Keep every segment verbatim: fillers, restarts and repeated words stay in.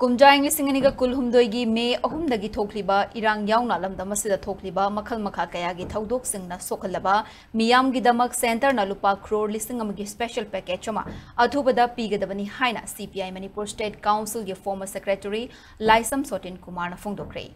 ꯀꯨꯝꯖꯥ ꯏꯪ ꯂꯤꯁꯤꯡ ꯑꯅꯤꯒ ꯀꯨꯟꯍꯨꯝꯗꯣꯏꯒꯤ ꯃꯦ ꯑꯍꯨꯝꯗꯒꯤ ꯊꯣꯛꯂꯤꯕ ꯏꯔꯥꯡ ꯌꯥꯎꯅ ꯂꯝꯗꯝ ꯑꯁꯤꯗ ꯊꯣꯛꯂꯤꯕ ꯃꯈꯜ ꯃꯈꯥ ꯀꯌꯥꯒꯤ ꯊꯧꯗꯣꯛꯁꯤꯡꯅ ꯁꯣꯛꯍꯜꯂꯕ ꯃꯤꯌꯥꯝꯒꯤꯗꯃꯛ ꯁꯦꯟꯇꯔꯅ ꯂꯨꯄꯥ ꯀ꯭ꯔꯣꯔ ꯂꯤꯁꯤꯡ ꯑꯃꯒꯤ ꯁ꯭ꯄꯦꯁꯦꯜ ꯄꯦꯀꯦꯖ ꯑꯃ ꯑꯊꯨꯕꯗ ꯄꯤꯒꯗꯕꯅꯤ ꯍꯥꯏꯅ ꯁꯤ ꯄꯤ ꯑꯥꯏ ꯃꯅꯤꯄꯨꯔ ꯁ꯭ꯇꯦꯠ ꯀꯥꯎꯟꯁꯤꯜꯒꯤ ꯐꯣꯔꯃꯔ ꯁꯦꯀ꯭ꯔꯦꯇꯔꯤ ꯂꯥꯏꯁ꯭ꯔꯝ ꯁꯣꯇꯤꯟ ꯀꯨꯃꯥꯔꯅ ꯐꯣꯡꯗꯣꯛꯈ꯭ꯔꯦ꯫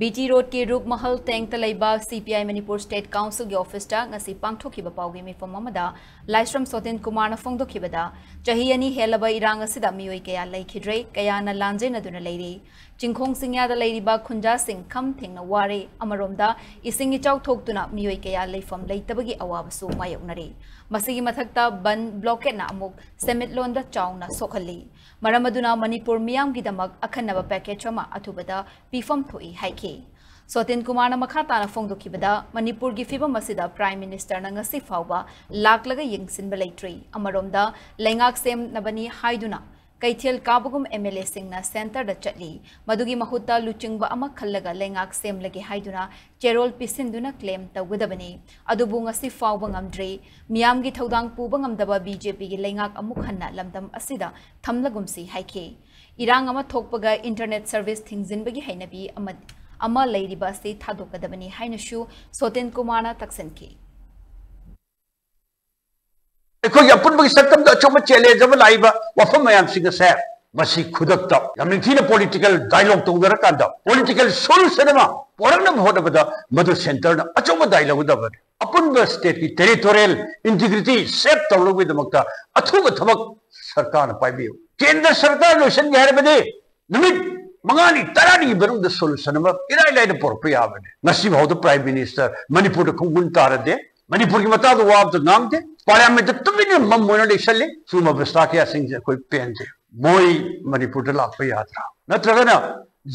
ꯕꯤ ꯇꯤ ꯔꯣꯗꯀꯤ ꯔꯨꯞꯃꯍꯜ ꯇꯦꯡꯇ ꯂꯩꯕ ꯁꯤ ꯄꯤ ꯑꯥꯏ ꯃꯅꯤꯄꯨꯔ ꯁ꯭ꯇꯦꯠ ꯀꯥꯎꯟꯁꯤꯜꯒꯤ ꯑꯣꯐꯤꯁꯇ ꯉꯁꯤ ꯄꯥꯡꯊꯣꯛꯈꯤꯕ ꯄꯥꯎꯒꯤ ꯃꯤꯐꯝ ꯑꯃꯗ ꯂꯥꯏꯁ꯭ꯔꯝ ꯁꯣꯇꯤꯟ ꯀꯨꯃꯥꯔꯅ ꯐꯣꯡꯗꯣꯛꯈꯤꯕꯗ, ꯆꯍꯤ ꯑꯅꯤ ꯍꯦꯜꯂꯕ ꯏꯔꯥꯡ ꯑꯁꯤꯗ ꯃꯤꯑꯣꯏ ꯀꯌꯥ ꯂꯩꯈꯤꯗ꯭ꯔꯦ, ꯀꯌꯥꯅ ꯂꯥꯟꯖꯦꯟꯅꯗꯨꯅ ꯂꯩꯔꯤ꯫ ꯆꯤꯡꯈꯣꯡ ꯆꯤꯡꯌꯥꯗ ꯂꯩꯔꯤꯕ ꯈꯨꯟꯖꯥꯁꯤꯡ ꯈꯝ ꯊꯦꯡꯅ ꯋꯥꯔꯦ꯫ ꯑꯃꯔꯣꯝꯗ ꯏꯁꯤꯡ ꯏꯆꯥꯎ ꯊꯣꯛꯇꯨꯅ ꯃꯤꯑꯣꯏ ꯀꯌꯥ ꯂꯩꯐꯝ ꯂꯩꯇꯕꯒꯤ ꯑꯋꯥꯕꯁꯨ ꯃꯥꯌꯣꯛꯅꯔꯤ꯫ ꯃꯁꯤꯒꯤ ꯃꯊꯛꯇ ꯕꯟ ꯕ꯭ꯂꯣꯀꯦꯠꯅ ꯑꯃꯨꯛ ꯁꯦꯟꯃꯤꯠꯂꯣꯟꯗ ꯆꯥꯎꯅ ꯁꯣꯛꯍꯜꯂꯤ꯫ ꯃꯔꯝ ꯑꯗꯨꯅ ꯃꯅꯤꯄꯨꯔ ꯃꯤꯌꯥꯝꯒꯤꯗꯃꯛ ꯑꯈꯟꯅꯕ ꯄꯦꯀꯦꯖ ꯑꯃ ꯑꯊꯨꯕꯗ ꯄꯤꯐꯝ ꯊꯣꯛꯏ ꯍꯥꯏꯈꯤ꯫ ꯁꯣꯇꯤꯟ ꯀꯨꯃꯥꯔꯅ ꯃꯈꯥ ꯇꯥꯅ ꯐꯣꯡꯗꯣꯛꯈꯤꯕꯗ, ꯃꯅꯤꯄꯨꯔꯒꯤ ꯐꯤꯚꯝ ꯑꯁꯤꯗ ꯄ꯭ꯔꯥꯏꯝ ꯃꯤꯅꯤꯁꯇꯔꯅ ꯉꯁꯤ ꯐꯥꯎꯕ ꯂꯥꯛꯂꯒ ꯌꯦꯡꯁꯤꯟꯕ ꯂꯩꯇ꯭ꯔꯤ꯫ ꯑꯃꯔꯣꯝꯗ ꯂꯩꯉꯥꯛ ꯁꯦꯝꯅꯕꯅꯤ ꯍꯥꯏꯗꯨꯅ ꯀꯩꯊꯦꯜ ꯀꯥꯕꯒꯨꯝ ꯑꯦꯝ ꯑꯦꯜ ꯑꯦꯁꯤꯡꯅ ꯁꯦꯟꯇꯔꯗ ꯆꯠꯂꯤ꯫ ꯃꯗꯨꯒꯤ ꯃꯍꯨꯠꯇ ꯂꯨꯆꯤꯡꯕ ꯑꯃ ꯈꯜꯂꯒ ꯂꯩꯉꯥꯛ ꯁꯦꯝꯂꯒꯦ ꯍꯥꯏꯗꯨꯅ ꯆꯦꯔꯣꯜ ꯄꯤꯁꯤꯟꯗꯨꯅ ꯀ꯭ꯂꯦꯝ ꯇꯧꯒꯗꯕꯅꯤ꯫ ꯑꯗꯨꯕꯨ ꯉꯁꯤ ꯐꯥꯎꯕ ꯉꯝꯗ꯭ꯔꯤ꯫ ꯃꯤꯌꯥꯝꯒꯤ ꯊꯧꯗꯥꯡ ꯄꯨꯕ ꯉꯝꯗꯕ ꯕꯤ ꯖꯦ ꯄꯤꯒꯤ ꯂꯩꯉꯥꯛ ꯑꯃꯨꯛ ꯍꯟꯅ ꯂꯝꯗꯝ ꯑꯁꯤꯗ ꯊꯝꯂꯒꯨꯝꯁꯤ ꯍꯥꯏꯈꯤ꯫ ꯏꯔꯥꯡ ꯑꯃ ꯊꯣꯛꯄꯒ ꯏꯟꯇꯔꯅꯦꯠ ꯁꯔꯚꯤꯁ ꯊꯤꯡꯖꯤꯟꯕꯒꯤ ꯍꯩꯅꯕꯤ ꯑꯃ, ꯑꯃ ꯂꯩꯔꯤꯕ ꯑꯁꯤ ꯊꯥꯗꯣꯛꯀꯗꯕꯅꯤ ꯍꯥꯏꯅꯁꯨ ꯁꯣꯇꯤꯟ ꯀꯨꯃꯥꯔꯅ ꯇꯛꯁꯤꯟꯈꯤ꯫ ꯑꯩꯈꯣꯏꯒꯤ ꯑꯄꯨꯟꯕꯒꯤ ꯁꯛꯇꯝꯗ ꯑꯆꯧꯕ ꯆꯦꯂꯦꯟꯖ ꯑꯃ ꯂꯥꯛꯏꯕ ꯋꯥꯐꯝ ꯃꯌꯥꯝꯁꯤꯡ ꯑꯁꯦ ꯃꯁꯤ ꯈꯨꯗꯛꯇ ꯌꯥꯝ ꯅꯤꯡꯊꯤꯅ ꯄꯣꯂꯤꯇꯤꯀꯦꯜ ꯗꯥꯏꯂꯣꯒ ꯇꯧꯅꯔꯀꯥꯟꯗ ꯄꯣꯂꯤꯇꯤꯀꯦꯜ ꯁꯣꯂꯨꯁꯟ ꯑꯃ ꯄꯨꯔꯛꯅꯕ ꯍꯣꯠꯅꯕꯗ ꯃꯗꯨ ꯁꯦꯟꯇꯔꯅ ꯑꯆꯧꯕ ꯗꯥꯏ ꯂꯧꯒꯗꯕꯅꯤ꯫ ꯑꯄꯨꯟꯕ ꯁ꯭ꯇꯦꯠꯀꯤ ꯇꯦꯔꯤꯇꯣꯔꯤꯌꯦꯜ ꯏꯟꯇꯤꯒ꯭ꯔꯤꯇꯤ ꯁꯦꯞ ꯇꯧꯅꯕꯒꯤꯗꯃꯛꯇ ꯑꯊꯨꯕ ꯊꯕꯛ ꯁꯔꯀꯥꯔꯅ ꯄꯥꯏꯕꯤꯌꯨ꯫ ꯀꯦꯟꯗ꯭ꯔ ꯁꯔꯀꯥꯔ ꯂꯣꯏꯁꯤꯟꯒꯦ ꯍꯥꯏꯔꯕꯗꯤ ꯅꯨꯃꯤꯠ ꯃꯉꯥꯅꯤ ꯇꯔꯥꯅꯤꯒꯤ ꯃꯅꯨꯡꯗ ꯁꯣꯂꯨꯁꯟ ꯑꯃ ꯏꯔꯥꯏ ꯂꯥꯏꯅ ꯄꯨꯔꯛꯄ ꯌꯥꯕꯅꯤ꯫ ꯉꯁꯤ ꯐꯥꯎꯗ ꯄ꯭ꯔꯥꯏꯝ ꯃꯤꯅꯤꯁꯇꯔ ꯃꯅꯤꯄꯨꯔꯗ ꯈꯣꯡꯒꯨꯟ ꯇꯥꯔꯗꯦ꯫ ꯃꯅꯤꯄꯨꯔꯒꯤ ꯃꯇꯥꯡꯗ ꯋꯥ ꯑꯃꯇ ꯉꯥꯡꯗꯦ꯫ ꯄꯥꯔꯂꯤꯌꯥꯃꯦꯟꯠꯇ ꯇꯨꯃꯤꯟꯅ ꯃꯝ ꯑꯣꯏꯅ ꯂꯩꯁꯜꯂꯤ꯫ ꯁꯤꯒꯨꯝꯕ ꯑꯕꯁꯊꯥ ꯀꯌꯥꯁꯤꯡꯁꯦ ꯑꯩꯈꯣꯏ ꯄꯦꯟꯗꯦ꯫ ꯃꯣꯏ ꯃꯅꯤꯄꯨꯔꯗ ꯂꯥꯛꯄ ꯌꯥꯗ꯭ꯔꯥ? ꯅꯠꯇ꯭ꯔꯒꯅ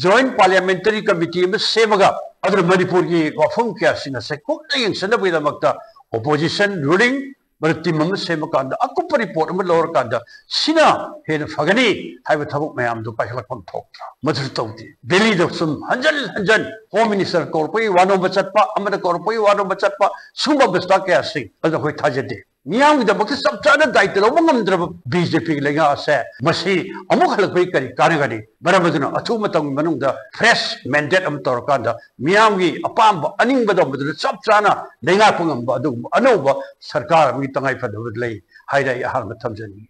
ꯖꯣꯏꯟꯠ ꯄꯥꯔꯂꯤꯌꯥꯃꯦꯟꯇꯔꯤ ꯀꯃꯤꯇꯤ ꯑꯃ ꯁꯦꯝꯃꯒ ꯑꯗꯨꯅ ꯃꯅꯤꯄꯨꯔꯒꯤ ꯋꯥꯐꯝ ꯀꯌꯥꯁꯤꯡ ꯑꯁꯦ ꯀꯨꯞꯅ ꯌꯦꯡꯁꯤꯟꯅꯕꯒꯤꯗꯃꯛꯇ ꯑꯣꯄꯣꯖꯤꯁꯟ, ꯔꯨꯂꯤꯡ, ꯃꯗꯨ ꯇꯤꯝ ꯑꯃ ꯁꯦꯝꯃꯀꯥꯟꯗ ꯑꯀꯨꯞꯄ ꯔꯤꯄꯣꯔꯠ ꯑꯃ ꯂꯧꯔꯀꯥꯟꯗ ꯁꯤꯅ ꯍꯦꯟꯅ ꯐꯒꯅꯤ ꯍꯥꯏꯕ ꯊꯕꯛ ꯃꯌꯥꯝꯗꯣ ꯄꯥꯏꯈꯠꯂꯛꯐꯝ ꯊꯣꯛꯇ꯭ꯔꯥ? ꯃꯗꯨꯁꯨ ꯇꯧꯗꯦ꯫ ꯗꯦꯜꯂꯤꯗ ꯁꯨꯝ ꯍꯟꯖꯟ ꯍꯟꯖꯟ ꯍꯣꯝ ꯃꯤꯅꯤꯁꯇꯔ ꯀꯧꯔꯛꯄꯒꯤ ꯋꯥ ꯅꯣꯝꯕ ꯆꯠꯄ, ꯑꯃꯅ ꯀꯧꯔꯛꯄꯒꯤ ꯋꯥ ꯅꯣꯝꯕ ꯆꯠꯄ, ꯁꯨꯝꯕ ꯑꯕꯁꯊꯥ ꯀꯌꯥꯁꯤꯡ ꯑꯗꯨ ꯑꯩꯈꯣꯏ ꯊꯥꯖꯗꯦ꯫ ꯃꯤꯌꯥꯝꯒꯤꯗꯃꯛꯇ ꯆꯞ ꯆꯥꯅ ꯗꯥꯏꯇ ꯂꯧꯕ ꯉꯝꯗ꯭ꯔꯕ ꯕꯤ ꯖꯦ ꯄꯤꯒꯤ ꯂꯩꯉꯥꯛ ꯑꯁꯦ ꯃꯁꯤ ꯑꯃꯨꯛ ꯍꯜꯂꯛꯄꯒꯤ ꯀꯔꯤ ꯀꯥꯟꯅꯒꯅꯤ? ꯃꯔꯝ ꯑꯗꯨꯅ ꯑꯊꯨꯕ ꯃꯇꯝꯒꯤ ꯃꯅꯨꯡꯗ ꯐ꯭ꯔꯦꯁ ꯃꯦꯟꯗꯦꯠ ꯑꯃ ꯇꯧꯔꯀꯥꯟꯗ ꯃꯤꯌꯥꯝꯒꯤ ꯑꯄꯥꯝꯕ ꯑꯅꯤꯡꯕꯗꯣ ꯃꯗꯨꯗ ꯆꯞ ꯆꯥꯅ ꯂꯩꯉꯥꯛꯄ ꯉꯝꯕ ꯑꯗꯨꯒꯨꯝꯕ ꯑꯅꯧꯕ ꯁꯔꯀꯥꯔ ꯑꯃꯒꯤ ꯇꯉꯥꯏ ꯐꯗꯕ ꯂꯩ ꯍꯥꯏꯅ ꯑꯩ ꯑꯍꯥꯟꯕ ꯊꯝꯖꯅꯤꯡꯏ꯫